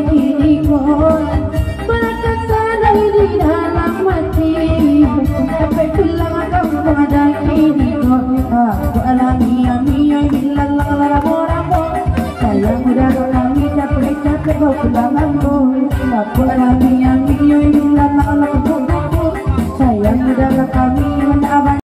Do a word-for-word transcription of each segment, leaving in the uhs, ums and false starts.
Kini ko, bakasanang di dalam ati. Capek pulang kampuang dah kini ko. Aku alami ami oi, bilalang lah rambo-rambo. Sayang udah kami capek-capek bawa pulang ambo. Aku alami ami oi, bilalang lah kupu-kupu. Sayang udah kami mana abang.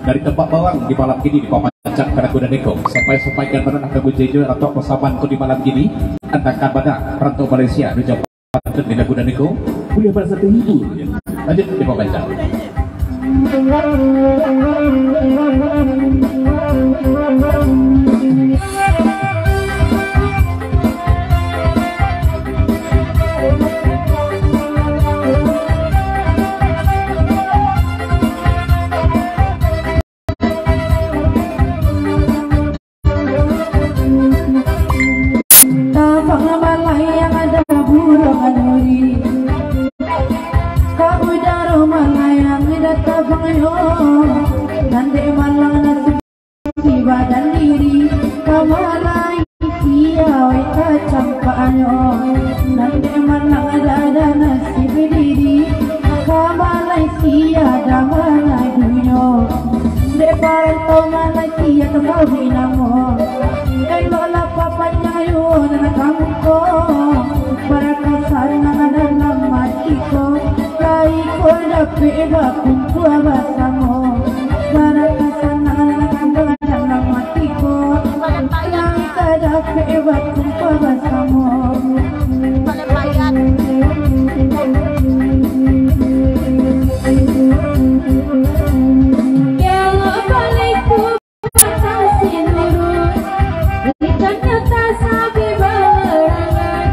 Dari tempat bawang di malam kini dipapancang ka lagu dan iko. Sampai-sampaikan bana ka Gunjai jo atau pasaman ko di malam kini. Andakan bana rantau Malaysia, di Japan, di lagu dan iko. Boleh merasa terhibur. Lanjut dipapancang. Tabang balayang ado buruang kanuri, ka udaro malayang dah tabangnyo, nan dek malang nasib di badan diri, ka Malaysia wai tacampaknyo, nan dek malang dah nasib diri, ka Malaysia dah manadunyo, dek parantau Malaysia tatauk namo, eloklah papanjang yo nan kamuko, barakasan nan dalam ati ko, lai ko dapek bakumpua basamo. Barakasan nan dalam ati ko, lai ka dapek bakumpua basamo. Yo, baliku batang sinuru, ikannya tasabi balarangan.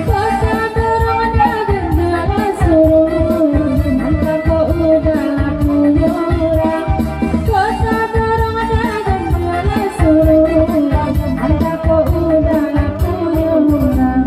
Kota dorong dagang jualan suruh, angka ko udah punyo urang. Kota dorong dagang jualan suruh, angka ko udah punyo urang.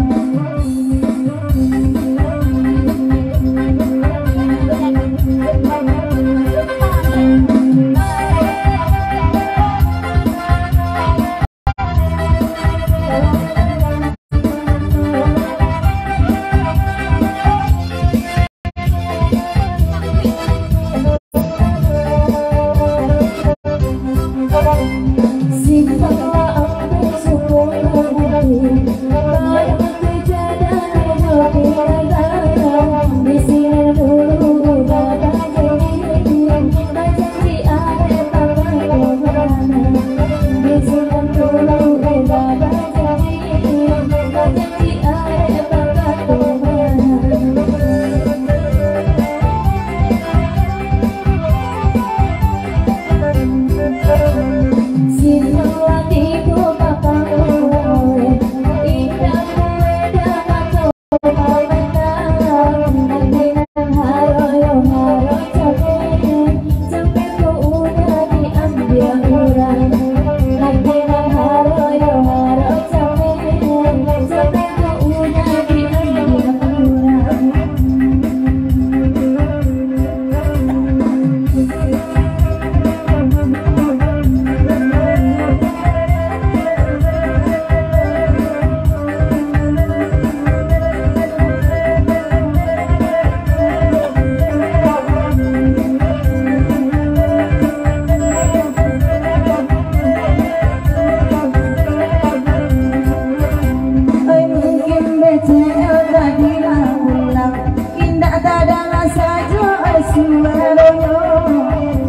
Oi, mungkin B C L tadi lah pulang. Indak tadanga sajo suaronyo.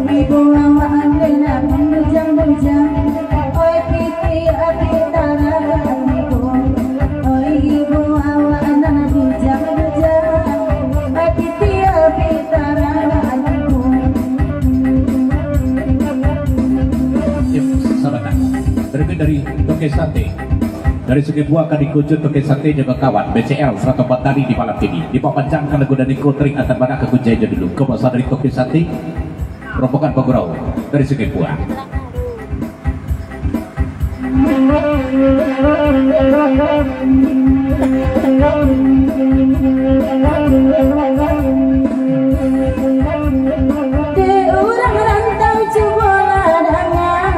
Ibu awak andai nak bujang-bujang. Oi, piti api tarang ibu. Oi, ibu awak nan bujang-bujang. Oi, piti api tarang ibu. Yep, sabanyak. Terlebih dari Toke Sate. Dari Sungai Buah ka dikujun Toke Sate jo kawan, B C L sarato Batari di malam kini. Dipapancangkan lagu dan iko trik atan badak ka Gunjai jo dulu. Kau basa dari Toke Sate, rombongan pagurau dari Sungai Buah. Dek urang rantau cubolah dangan.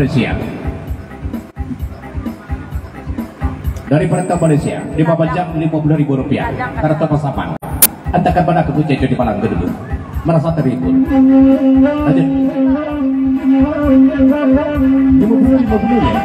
Malaysia. Dari Perantau Malaysia, dipabanjang limo puluah ribu rupiah. Kartu pasaman. Antakan bana ka kunci di malam kedua. Marasa tarhibur. Lanjut. Limo puluah, limo puluah, ya.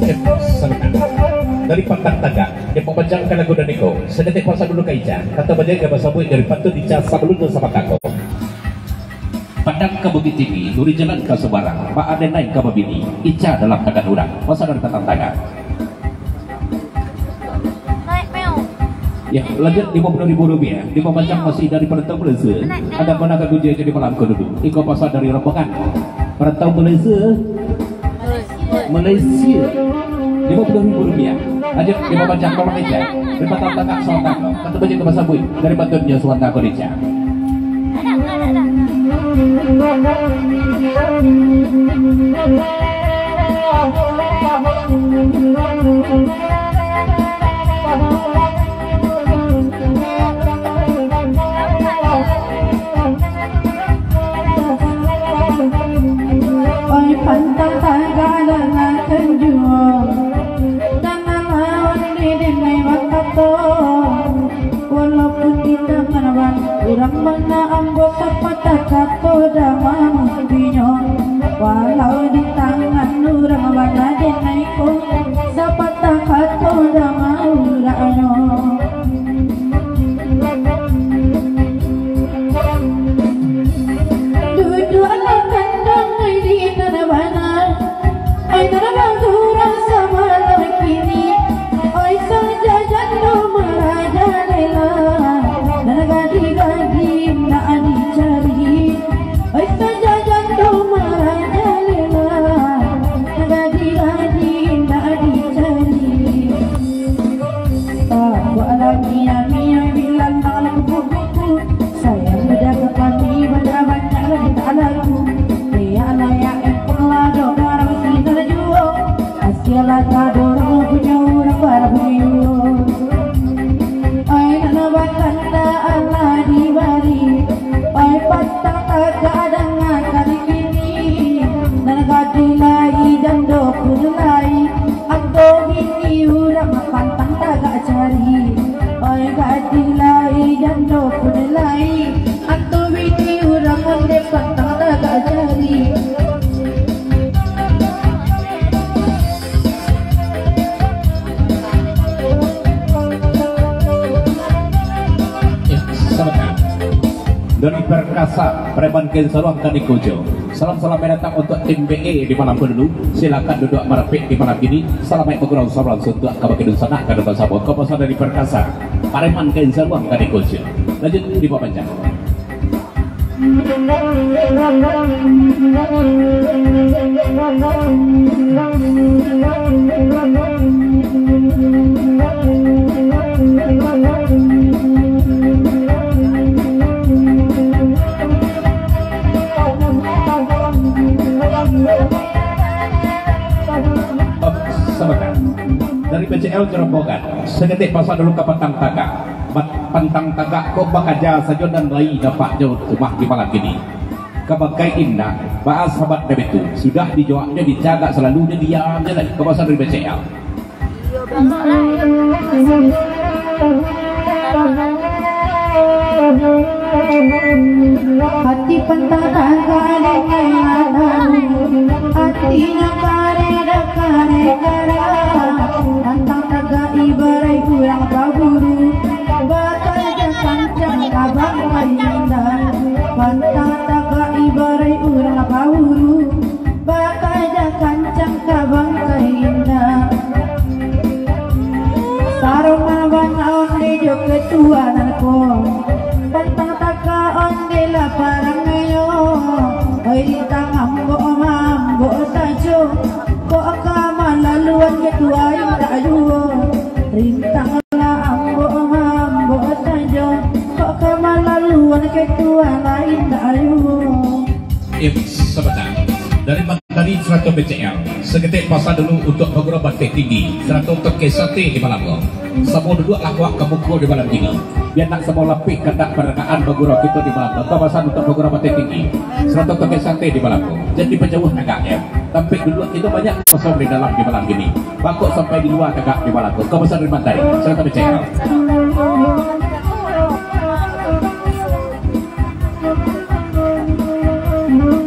Eh, sanak. Dari Pantang Tagak, dipabanjangkan lagu nan iko. Saketek pasa dulu ka Ica. Kato baliak ka basabuik dari pantun Ica sabalun tu sabakako. Pandang ka Bukittinggi, lurih jalan ka Subarang, baa den lai ka babini, Ica dalam tangan urang. Pasa dari Pantang Tagak. Ya, lanjut limo puluah ribu rupiah. Dipabanjang masih dari Perantau Malaysia. Antakan bana ka kunci di malam kedua. Iko pasa dari rombongan Perantau Malaysia. Malaysia. Limo puluah ribu rupiah. Lanjut, dipabanjang ka Ica. Dari Pantang Tagak Subarang. Kato baliak ka basabuik dari pantun Ica sabalun ko, Ica. Oi, Pantang Tagak, dangakan juo. Jangan lawan dek den lai bakato. Walaupun di tangan bana urang bana, ambo sapatah kato dak mamutinyo. Walau di tangan urang bana den lai ko, sapatah kato dak mauraknyo. Duduaklah kandang ai di tanah bana. Ai, nan bagurak sabalun kini, ai, sajo jando marajalela, nan gadih-gadih indak dicari. Ai, sajo jando marajalela, nan gadih-gadih indak dicari. Tabuaklah miang-miang bilang dalam kubuku. Sayang udah ka kami, banyak-banyaklah mintak lagu. Layak-layak empang lah dok barang sinan juo. Asia lah tadorong punyo urang barabunyo. Oi, nan batanda alah dibari. Oi, Pantang Tagak, dangakan kini. Nan gadih lai, jando pun lai. Anto bini urang Pantang Tagak cari. Oi, gadih lai, jando pun lai. Anto bini urang ondeh Pantang Tagak cari. Ya, sabananyo. Doni Perkasa, Preman Kain Saruang, Kaniko Jo. Salam-salam yang datang untuk tim B A di malam kedulu. Silakan duduk merapik di malam ini. Salamaik bagurau, salam suntuak ka bakeh dunsanak, ka dunsanak. Kapasan dari Perkasa, Preman Kain Saruang, Kaniko Jo. Lanjut di Papanjang. Sabananyo. Dari B C L Jerobogan, saketek pasan dulu ka Pantang Tagak. Bat-, Pantang Tagak ko bakaja sajo nan lai dapak jo rumah di malam kini. Ka bangkai indak, baa sahabat kami tu, sudah dijawabnyo dicagak salalu, nyo diam je lai, ka pasan dari B C L. Hati Pantang Tagak dek lai lah tahu, hatinyo kareh dak kareh kareh. Pantang Tagak ibaraik urang baburu, bakaja kancang ka bangkai indak. Pantang Tagak ibaraik urang baburu, bakaja kancang ka bangkai indak. Parangainyo, oi rintang ambo, ambo sajo, kok ka malaluan ketua indak juo. Rintanglah ambo, ambo sajo, kok ka malaluan ketua lain indak juo. Eh, sabanta. Dari Mantari sarato B C L. Saketek pasa dulu untuak pagurau bateh tinggi, sarato toke sate di malam ko. Samo duduaklah awak ka muko di malam kini. Bia ndak samo lapeh kandak pandangaan pagurau kito di malam ko. Ka pasa untuak pagurau bateh tinggi, sarato toke sate di malam ko. Jan dipajauah tagaknyo. Tampek duduak kito banyak kosong di dalam di malam kini. Bangkok sampai di lua tagak di malam ko. Ka pasa dari Mantari sarato B C L.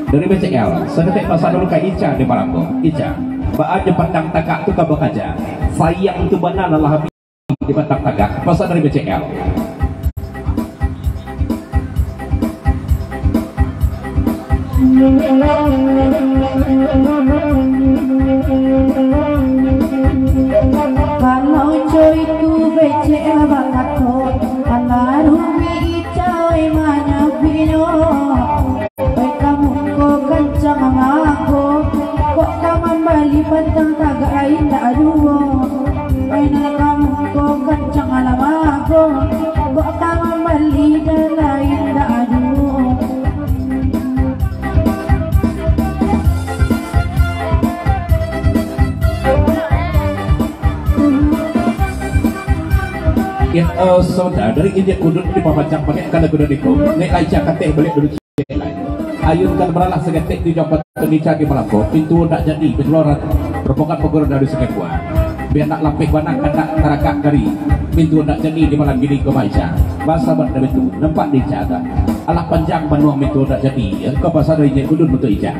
Dari B C L, saketek pasa dulu ka Ica di malam ko. Ica, baa jo patang tagak tu ka bakaja? Sayang tu bana lah habih di patang tagak. Pasa dari B C L. Kalau co itu B C L bakato, alah rumik Ica oi manyabiknyo. Oi kamu ko kancang mago, kok ka mambali patang tagak lain dak juo. Oi nan kamu ko kancang lah mago, kok ka mambali nan lain dak juo. Ya, eh, saudara, dari injak kudun di pamacang pakai kada kuda diko. Nek lai cak kateh balik dulu. Ayun kan baralah saketek di jampang Ica di malam ko. Pintu ndak jadi, pintu loran. Rombongan pagurau dari Sungai Puang. Bia ndak lapeh bana kandak taragak dari. Pintu ndak jadi di malam kini ko, Ica. Baa sabab dari tu, nampak di Ica tu. Alah panjang banuang pintu ndak jadi. Ko pasa dari injak kudun untuak Ica.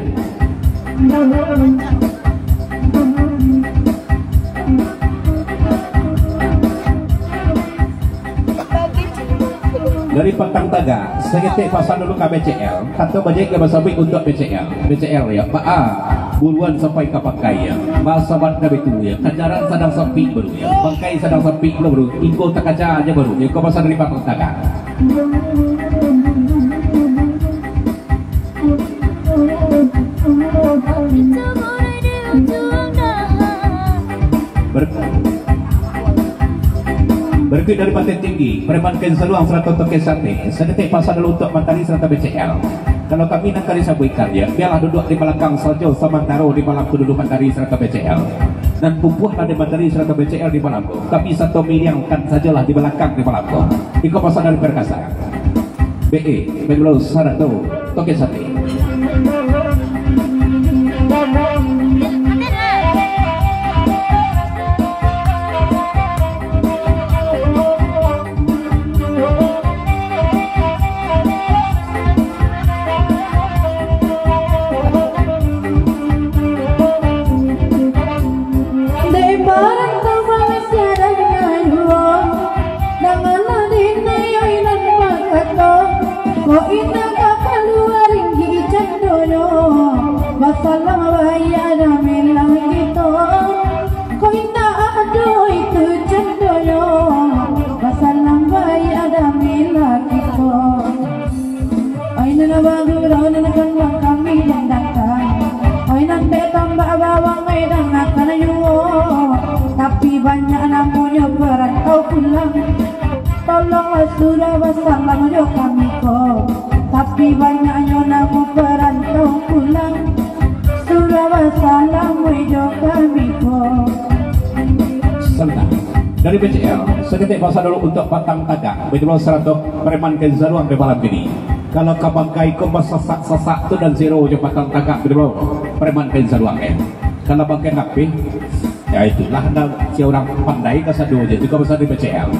Dari patang tagak, saketek pasa dulu ka B C L, kato bajik ka basabuik untuak B C L. B C L, ya, baa, buruan sampai ka bangkai, ya. Baa sabab dari tu, ya, kajaran sadang sampik baru, ya. Bangkai sadang sampik pulo baru, inggo takaja aja baru, ya, ko pasa dari patang tagak. Ber-, berikut dari Bateh Tinggi, Preman Kain Saluang sarato Toke Sate, saketek pasa dulu untuak Mantari sarato B C L. Kalau kami nan ka disabuikan, ya, bialah duduak di balakang sajo samantaro di malam ko dulu Mantari sarato B C L. Nan pupuah lah di Mantari sarato B C L di malam ko. Kami sato miriangkan sajolah di balakang di malam ko. Iko pasa dari Perkasa. B E, B dua belas sarato Toke Sate. Dek barantau Malaysia dan Melayu, danganlah dinayo inan bakato, ko indak ka kalua ringgik candonyo, basalam baiak damilah kito, ko indak ado itu candonyo, basalam baiak damilah kito. Oi nan bagurau nan kanduang kami dandangkan, oi nan dek tambak bawang oi dangakan juo. Tapi banyak namonyo parantau pulang, tolonglah sudah basalam jo kami ko. Tapi banyaknyo namo parantau pulang, sudah basalam oi jo kami ko. Sabanta. Dari B C L, saketek pasa dulu untuak patang tagak, B dua belas sarato Preman Kain Saluang di malam kini. Kalau ka bangkai ko basasak-sasak tu dan siro jo patang tagak, B dua belas Preman Kain Saluang, eh. Kalau bangkai lapeh, ya itulah, ndak si urang pandai kasado je, tu ka pasa dari B C L.